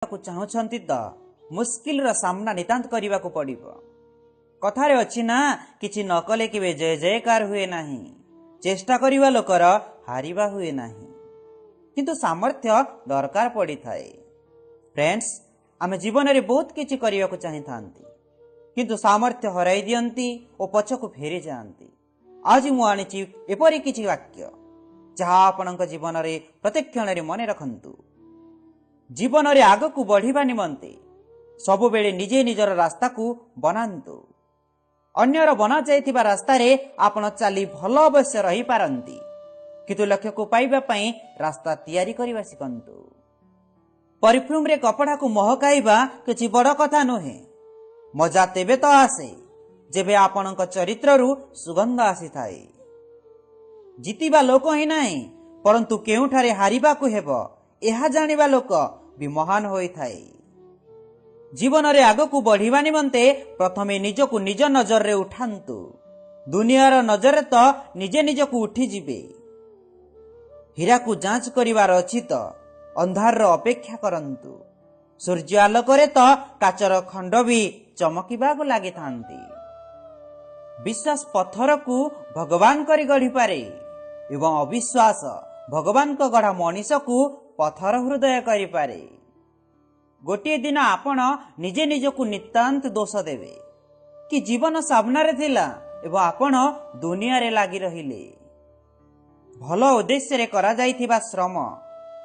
ଚାହୁଁଛନ୍ତି ତ ମୁସ୍କିଲର ସାମ୍ନା ନିତାନ୍ତ କରିବାକୁ ପଡ଼ିବ। କଥାରେ ଅଛି ନା, କିଛି ନ କଲେ କେବେ ଜୟ ଜୟକାର ହୁଏ ନାହିଁ। ଚେଷ୍ଟା କରିବା ଲୋକର ହାରିବା ହୁଏ ନାହିଁ, କିନ୍ତୁ ସାମର୍ଥ୍ୟ ଦରକାର ପଡ଼ିଥାଏ। ଫ୍ରେଣ୍ଡସ୍, ଆମେ ଜୀବନରେ ବହୁତ କିଛି କରିବାକୁ ଚାହିଁଥାନ୍ତି, କିନ୍ତୁ ସାମର୍ଥ୍ୟ ହରାଇ ଦିଅନ୍ତି ଓ ପଛକୁ ଫେରିଯାଆନ୍ତି। ଆଜି ମୁଁ ଆଣିଛି ଏପରି କିଛି ବାକ୍ୟ, ଯାହା ଆପଣଙ୍କ ଜୀବନରେ ପ୍ରତ୍ୟେକ କ୍ଷଣରେ ମନେ ରଖନ୍ତୁ। ଜୀବନରେ ଆଗକୁ ବଢ଼ିବା ନିମନ୍ତେ ସବୁବେଳେ ନିଜେ ନିଜର ରାସ୍ତାକୁ ବନାନ୍ତୁ। ଅନ୍ୟର ବନାଯାଇଥିବା ରାସ୍ତାରେ ଆପଣ ଚାଲି ଭଲ ଅବଶ୍ୟ ରହିପାରନ୍ତି, କିନ୍ତୁ ଲକ୍ଷ୍ୟକୁ ପାଇବା ପାଇଁ ରାସ୍ତା ତିଆରି କରିବା ଶିଖନ୍ତୁ। ପରଫ୍ୟୁମରେ କପଡ଼ାକୁ ମହକାଇବା କିଛି ବଡ଼ କଥା ନୁହେଁ। ମଜା ତେବେ ତ ଆସେ, ଯେବେ ଆପଣଙ୍କ ଚରିତ୍ରରୁ ସୁଗନ୍ଧ ଆସିଥାଏ। ଜିତିବା ଲୋକ ହିଁ ନାହିଁ, ପରନ୍ତୁ କେଉଁଠାରେ ହାରିବାକୁ ହେବ, ଏହା ଜାଣିବା ଲୋକ ବି ମହାନ ହୋଇଥାଏ। ଜୀବନରେ ଆଗକୁ ବଢ଼ିବା ନିମନ୍ତେ ପ୍ରଥମେ ନିଜକୁ ନିଜ ନଜରରେ ଉଠାନ୍ତୁ। ଦୁନିଆର ନଜରରେ ତ ନିଜେ ନିଜକୁ ଉଠିଯିବେ। ହୀରାକୁ ଯାଞ୍ଚ କରିବାର ଅଛି ତ ଅନ୍ଧାରର ଅପେକ୍ଷା କରନ୍ତୁ। ସୂର୍ଯ୍ୟ ଆଲୋକରେ ତ କାଚର ଖଣ୍ଡ ବି ଚମକିବାକୁ ଲାଗିଥାନ୍ତି। ବିଶ୍ୱାସ ପଥରକୁ ଭଗବାନ କରି ଗଢ଼ିପାରେ ଏବଂ ଅବିଶ୍ୱାସ ଭଗବାନଙ୍କ ଗଢ଼ା ମଣିଷକୁ ପଥର ହୃଦୟ କରିପାରେ। ଗୋଟିଏ ଦିନ ଆପଣ ନିଜେ ନିଜକୁ ନିତାନ୍ତ ଦୋଷ ଦେବେ କି ଜୀବନ ସାମ୍ନାରେ ଥିଲା ଏବଂ ଆପଣ ଦୁନିଆରେ ଲାଗି ରହିଲେ। ଭଲ ଉଦ୍ଦେଶ୍ୟରେ କରାଯାଇଥିବା ଶ୍ରମ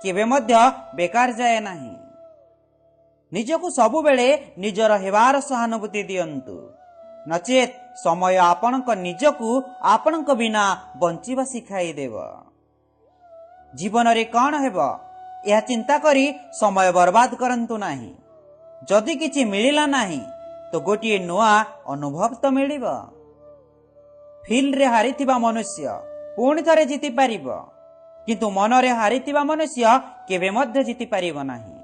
କେବେ ମଧ୍ୟ ବେକାର ଯାଏ ନାହିଁ। ନିଜକୁ ସବୁବେଳେ ନିଜର ହେବାର ସହାନୁଭୂତି ଦିଅନ୍ତୁ, ନଚେତ୍ ସମୟ ଆପଣଙ୍କ ନିଜକୁ ଆପଣଙ୍କ ବିନା ବଞ୍ଚିବା ଶିଖାଇ ଦେବ। ଜୀବନରେ କ'ଣ ହେବ, ଏହା ଚିନ୍ତା କରି ସମୟ ବର୍ବାଦ କରନ୍ତୁ ନାହିଁ। ଯଦି କିଛି ମିଳିଲା ନାହିଁ ତ ଗୋଟିଏ ନୂଆ ଅନୁଭବ ତ ମିଳିବ। ଫିଲ୍ଡରେ ହାରିଥିବା ମନୁଷ୍ୟ ପୁଣି ଥରେ ଜିତିପାରିବ, କିନ୍ତୁ ମନରେ ହାରିଥିବା ମନୁଷ୍ୟ କେବେ ମଧ୍ୟ ଜିତିପାରିବ ନାହିଁ।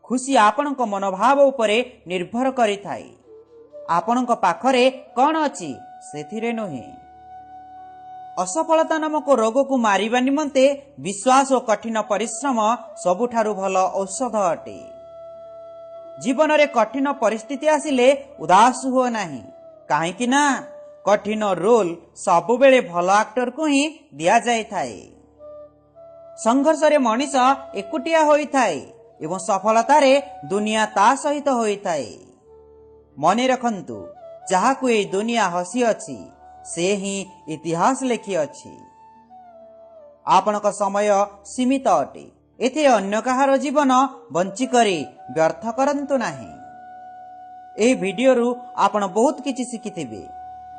ଖୁସି ଆପଣଙ୍କ ମନୋଭାବ ଉପରେ ନିର୍ଭର କରିଥାଏ, ଆପଣଙ୍କ ପାଖରେ କ'ଣ ଅଛି ସେଥିରେ ନୁହେଁ। ଅସଫଳତା ନାମକ ରୋଗକୁ ମାରିବା ନିମନ୍ତେ ବିଶ୍ୱାସ ଓ କଠିନ ପରିଶ୍ରମ ସବୁଠାରୁ ଭଲ ଔଷଧ ଅଟେ। ଜୀବନରେ କଠିନ ପରିସ୍ଥିତି ଆସିଲେ ଉଦାସ ହୁଅ ନାହିଁ, କାହିଁକି ନା କଠିନ ରୋଲ ସବୁବେଳେ ଭଲ ଆକ୍ଟରକୁ ହିଁ ଦିଆଯାଇଥାଏ। ସଂଘର୍ଷରେ ମଣିଷ ଏକୁଟିଆ ହୋଇଥାଏ ଏବଂ ସଫଳତାରେ ଦୁନିଆ ତା ସହିତ ହୋଇଥାଏ। ମନେ ରଖନ୍ତୁ, ଯାହାକୁ ଏଇ ଦୁନିଆ ହସିଅଛି, ସେ ହିଁ ଇତିହାସ ଲେଖିଅଛି। ଆପଣଙ୍କ ସମୟ ସୀମିତ ଅଟେ। ଏଥିରେ ଅନ୍ୟ କାହାର ଜୀବନ ବଞ୍ଚିକରି ବ୍ୟର୍ଥ କରନ୍ତୁ ନାହିଁ। ଏହି ଭିଡ଼ିଓରୁ ଆପଣ ବହୁତ କିଛି ଶିଖିଥିବେ,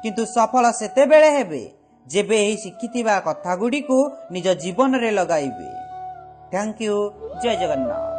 କିନ୍ତୁ ସଫଳ ସେତେବେଳେ ହେବେ, ଯେବେ ଏହି ଶିଖିଥିବା କଥା ଗୁଡ଼ିକୁ ନିଜ ଜୀବନରେ ଲଗାଇବେ। Thank you. Jay Jagannath.